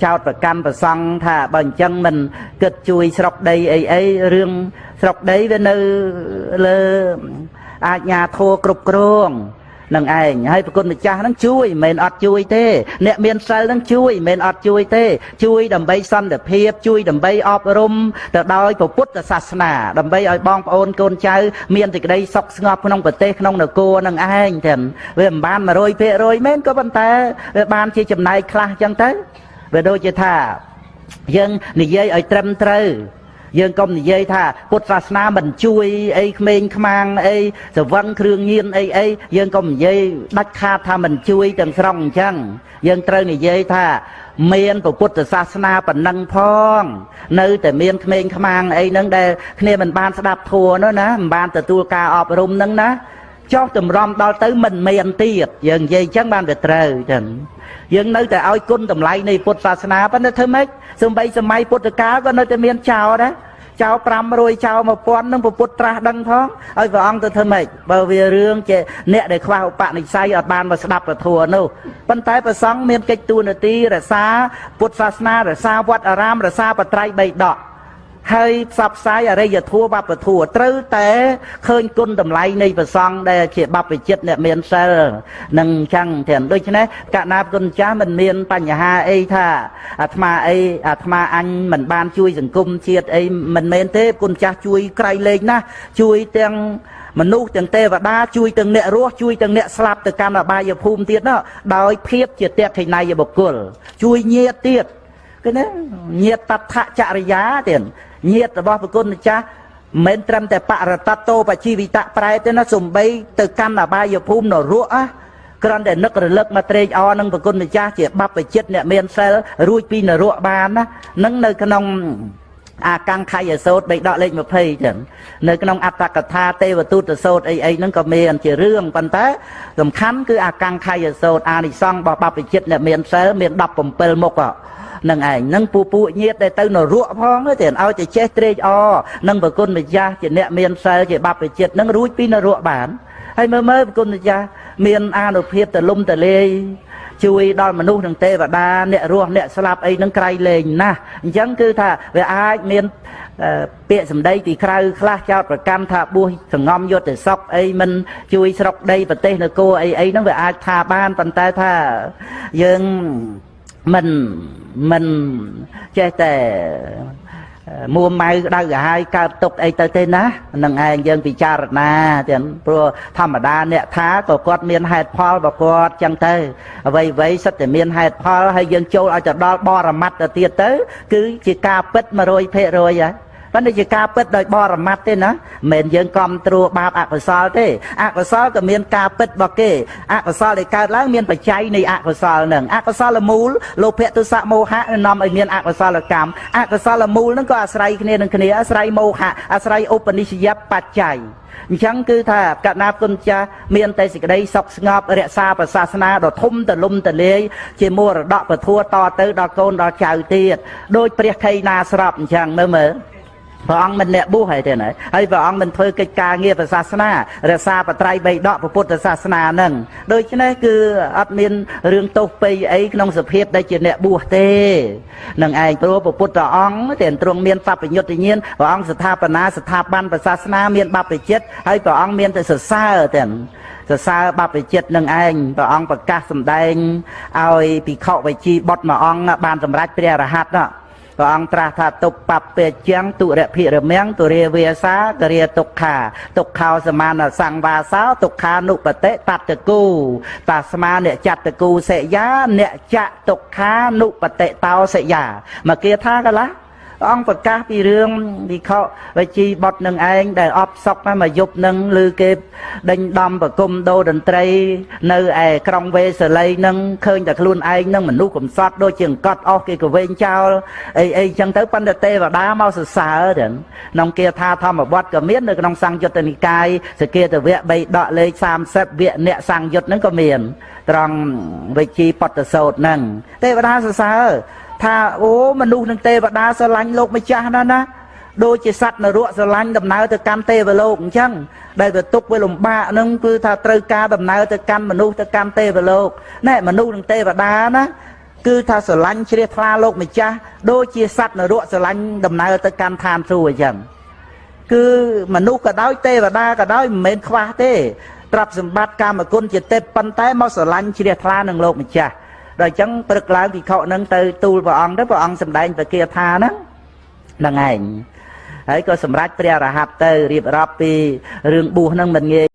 ចោតប្រកាន់ប្រសង់ថាបើអញ្ចឹងមិនគិតជួយស្រុកដីអីអីរឿងស្រុកដីវានៅលើអាជ្ញាធរគ្រប់គ្រងនឹងឯងហើយប្រគុណម្ចាស់ហ្នឹងជួយមិនមែនអត់ជួយទេអ្នកមានសិលហ្នឹងជួយមិនមែនអត់ជួយទេជួយដើម្បីសន្តិភាពជួយដើម្បីអប់រំទៅដោយពុទ្ធសាសនាដើម្បីឲ្យបងប្អូនកូនចៅមានសេចក្តីសុខស្ងប់ក្នុងប្រទេសក្នុងនគរនឹងឯងទាំងវាមិនបាន100%មែនក៏ប៉ុន្តែវាបានជាចំណែកខ្លះអញ្ចឹងទៅវាដូចជាថាយើងនិយាយឲ្យត្រឹមត្រូវយើងកុំនិយាយថាពុទ្ធសាសនាមិនជួយអីក្មេងខ្មាំងអីសវឹងគ្រឿងញៀនអីអីយើងកុំនិយាយដាច់ខាតថាមិនជួយទាំងស្រុងអញ្ចឹងយើងត្រូវនិយាយថាមានពុទ្ធសាសនាប៉ុណ្ណឹងផងនៅតែមានក្មេងខ្មាំងអីហ្នឹងដែលគ្នាមិនបានស្ដាប់ធម៌នោះណាមិនបានទទួលការអប់រំហ្នឹងណាចុះតម្រាំដល់ទៅមិនមានទៀតយើងនិយាយអញ្ចឹងបានវាត្រូវអញ្ចឹងយើងនៅតែឲ្យគុណតម្លៃនៃពុទ្ធសាសនាប៉ុន្តែធ្វើម៉េចសំបីសម័យពុទ្ធកាលក៏នៅតែមានចោរដែរចោល500ចោល1000នឹងពុទ្ធត្រាស់ដឹងផងឲ្យព្រះអង្គទៅធ្វើម៉េចបើវារឿងជាអ្នកដែលខ្វះឧបនិស្ស័យអត់បានមកស្ដាប់ពធនោះប៉ុន្តែព្រះសង្ឃមានកិច្ចតួនាទីរក្សាពុទ្ធសាសនារក្សាវត្តអារាមរក្សាបត្រៃបីដកហើយផ្សព្វផ្សាយអរិយធម៌វប្បធម៌ត្រូវតែឃើញគុណតម្លៃនៃព្រះសង្ឃដែលជាបព្វជិតអ្នកមានសិលនឹងចឹងទាំងដូច្នេះកណាគុណចាស់មិនមានបញ្ហាអីថាអាត្មាអីអាត្មាអញមិនបានជួយសង្គមជាតិអីមិនមែនទេគុណចាស់ជួយក្រៃលែងណាស់ជួយទាំងមនុស្សទាំងទេវតាជួយទាំងអ្នករស់ជួយទាំងអ្នកស្លាប់ទៅកាន់អបាយភូមិទៀតណាដោយភាពជាតេខិណយបុគ្គលជួយញាតទៀតគឺណាញាតតថចរិយាទៀតញាតរបស់ប្រគុណម្ចាស់មិនមែនត្រឹមតែបរតតោបជីវិតៈប្រែទេណាសំបីទៅកាន់អបាយភូមិនរកណាគ្រាន់តែនឹករលឹកមកត្រេកអរនឹងប្រគុណម្ចាស់ជាបព្វជិតអ្នកមានសិលរួចពីនរកបានណានឹងនៅក្នុងអាកង្ខយសោតបៃដកលេខ20ចឹងនៅក្នុងអត្តកថាទេវទូតសោតអីអីហ្នឹងក៏មានជារឿងប៉ុន្តែសំខាន់គឺអាកង្ខយសោតអានិសង្សរបស់បព្វជិតអ្នកមានសិលមាន17មុខនឹងឯងនឹងពពួកញាតដែលទៅនរកផងទេឲ្យតែចេះត្រេកអរនឹងប្រគុណម្ចាស់ជាអ្នកមានសិលជាបព្វជិតនឹងរួចពីនរកបានហើយមើលមើលប្រគុណម្ចាស់មានអានុភាពទលំទលាយជួយដល់មនុស្សនិងទេវតាអ្នករស់អ្នកស្លាប់អីនឹងក្រៃលែងណាស់អញ្ចឹងគឺថាវាអាចមានពាក្យសម្ដីពីក្រៅខ្លះចោតប្រកាន់ថាបួសសងំយុទ្ធសុខអីមិនជួយស្រុកដីប្រទេសនគរអីអីហ្នឹងវាអាចថាបានប៉ុន្តែថាយើងមិនចេះតែមួម៉ៅក្តៅក្រហាយកើតទុកអីទៅទេណានឹងឯងយើងពិចារណាទាំងព្រោះធម្មតាអ្នកថាក៏គាត់មានហេតុផលរបស់គាត់ចឹងទៅអ្វីអ្វីសិតតែមានហេតុផលហើយយើងចូលឲ្យទៅដល់បរមត្តទៅទៀតទៅគឺជាការពិត100%ហើយប៉ុន្តែជាការពិតដោយបរមត្តទេណាមិនមែនយើងកំត្រួបាបអកុសលទេអកុសលក៏មានការពិតរបស់គេអកុសលដែលកើតឡើងមានបច្ច័យនៃអកុសលនឹងអកុសលមូលលោភៈទុសៈមោហៈនាំឲ្យមានអកុសលកម្មអកុសលមូលនឹងក៏អាស្រ័យគ្នានឹងគ្នាអាស្រ័យមោហៈអាស្រ័យឧបនិស្សយបច្ច័យអញ្ចឹងគឺថាកណាគុណចាស់មានតែសេចក្តីសុខស្ងប់រក្សាប្រសាសនាដ៏ធំទលំទលាយជាមរតកពធតទៅដល់កូនដល់ចៅទៀតដោយព្រះខៃណាស្របអញ្ចឹងមើលមើលព្រះអង្គមិនអ្នកបួសហើយទេណាហើយព្រះអង្គមិនធ្វើកិច្ចការងារសាសនារក្សាបត្រៃបីដកពុទ្ធសាសនាហ្នឹងដូច្នេះគឺអត់មានរឿងទោសពៃអីក្នុងសភាពដែលជាអ្នកបួសទេនឹងឯងព្រោះពុទ្ធអង្គតែទ្រង់មានបព្វញ្ញុតញ្ញាណព្រះអង្គស្ថាបនាស្ថាប័នសាសនាមានបព្វជិតហើយព្រះអង្គមានតែសរសើរទាំងសរសើរបព្វជិតនឹងឯងព្រះអង្គប្រកាសសម្ដែងឲ្យភិក្ខុវិជីបុត្រមួយអង្គបានសម្រេចព្រះរហ័តនោះព្រះអង្គត្រាស់ថាទុបបពេជាងទុរភិរមៀងទុរាវាសាករិយទុក្ខាទុក្ខោសមានសង្វាសោទុក្ខានុបតិតតគូតាស្មាអ្នកចតគូសិយាអ្នកចទុក្ខានុបតិតោសិយាមកគាថាកលាអង្គប្រកាសពីរឿងវិខវិជីបុត្រនឹងឯងដែលអបសុកមកយប់នឹងឬគេដេញដំប្រគុំដូតន្ត្រីនៅឯក្រុងវេសាលីនឹងឃើញតែខ្លួនឯងនឹងមនុស្សកំសត់ដូចជាអង្កត់អស់គេក៏វែងចោលអីអីចឹងទៅប៉ុន្តែទេវតាមកសរសើរទាំងក្នុងគាថាធម្មបទក៏មាននៅក្នុងសង្យុត្តនិកាយសគាតវៈ3ដកលេខ30វៈអ្នកសង្យុត្តហ្នឹងក៏មានត្រង់វិជីបតសោតហ្នឹងទេវតាសរសើរថាអូមនុស្សនឹងទេវតាស្រឡាញ់លោកម្ចាស់ណាស់ណាដូចជាសត្វនរកស្រឡាញ់ដំណើរទៅកាន់ទេវលោកអញ្ចឹងដែលវាទុកវាលំបាកហ្នឹងគឺថាត្រូវការដំណើរទៅកាន់មនុស្សទៅកាន់ទេវលោកណែមនុស្សនឹងទេវតាណា គឺថាស្រឡាញ់ជ្រះថ្លាលោកម្ចាស់ដូចជាសត្វនរកស្រឡាញ់ដំណើរទៅកម្មឋានសួគ៌អញ្ចឹងគឺមនុស្សក៏ដោយទេវតាក៏ដោយមិនមែនខ្វះទេទ្រព្យសម្បត្តិកាមគុណជាទេពប៉ុន្តែមកស្រឡាញ់ជ្រះថ្លានឹងលោកម្ចាស់ដល់អញ្ចឹងព្រឹកឡើងភិក្ខុនឹងទៅទូលព្រះអង្គទៅព្រះអង្គសម្ដែងពគាថាហ្នឹងហ្នឹងឯងហើយក៏សម្រេចព្រះរហ័តទៅរៀបរាប់ពីរឿងបួសហ្នឹងមិនងាយ។